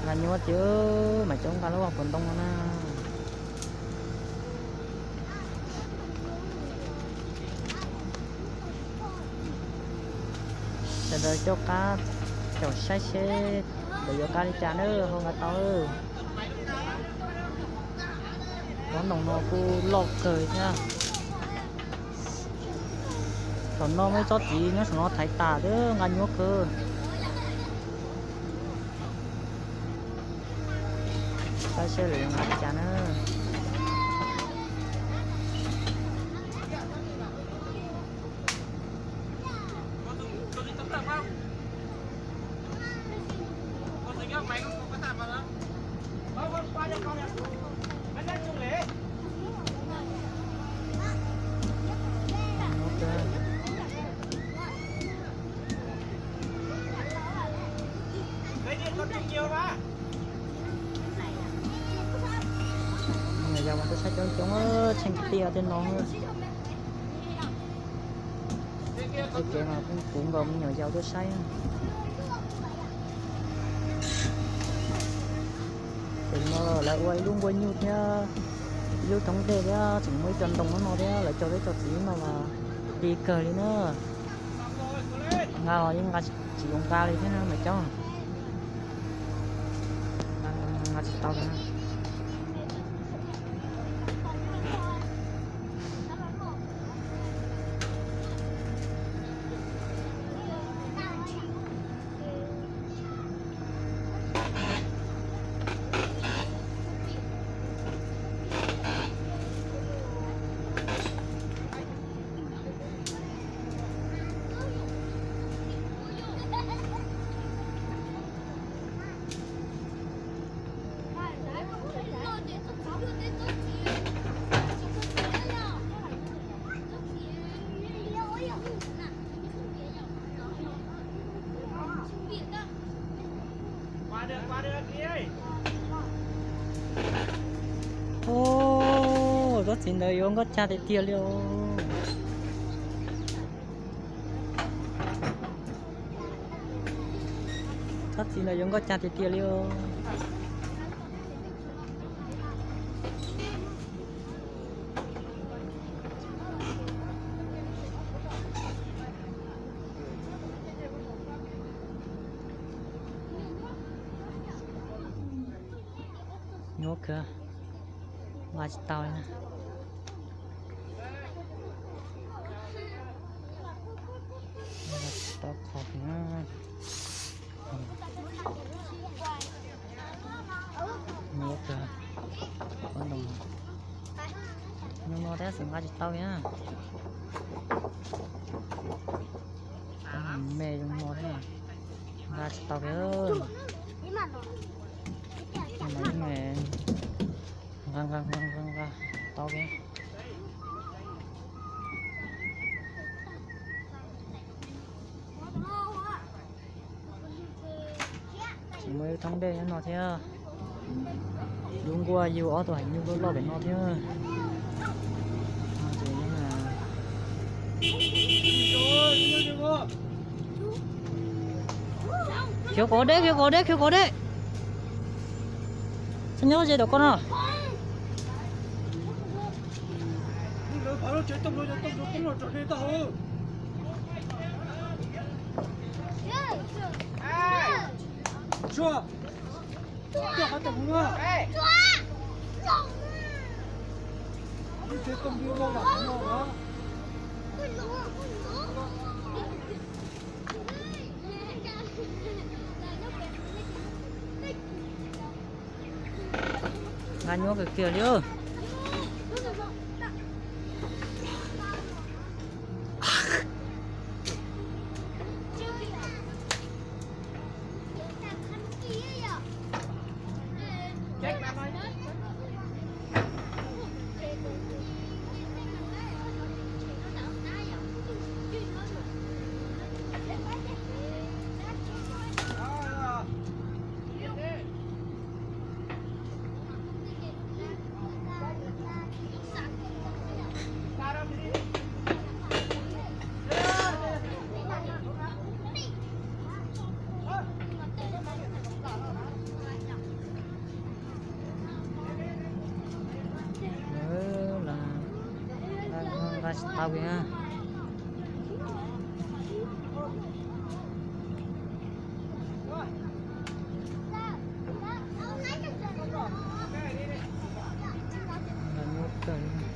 Nqa nyuaj tiag, mas coob nqa lub vaj puas ntoo no na. Sawv daws caum qab, caum saib seb lawv yuav nqa li cas na, ho nqa tau. Cov ntoo no kuj loj kawg thiab. Thaum no muaj ib tsob txiv nyob saum no thaiv tas thiab nqa nyuaj kawg. Saib seb lawv yuav nqa li cas na. Yog mas tuaj saib coob coob, tsheej tiaj tej no. Tej kev mas kuj puv nkaus me nyuam yaus tuaj saib. Ces no lawv ua ib lub nkuaj nyuj thiab ib lub thoob dej thiab tseem muaj ib co ntoo no thiab lawv cog teb cog txiv no mas pi kawg li na. Nqa los yeej nqa tsis zoo nqa li thiab na mas coob. Nqa tsis tau li na. Tsob txiv ntawd yuav nkoj cag tiag tiag li os. Tsob txiv ntawd yuav nkoj cag tiag tiag li os. Nyuaj kawg, nqa tsis tau li na. Nqa tsis tau qhov na. Nyuaj kawg, qhov no, no thiab xwb nqa tsis tau li na. Me zoo no thiab, nqa tsis tau li. Nqa nqa nqa nqa tau li. Tseem muaj ib thoob dej nyob no thiab. Lub nkuaj yug ob tug heev nyuj loj loj pem no thiab. Khiav qhov deb, khiav qhov deb, khiav qhov deb. Txhob nyob ze tom koj no. Nqa nyuaj kawg kiag li. Tsis tau li na.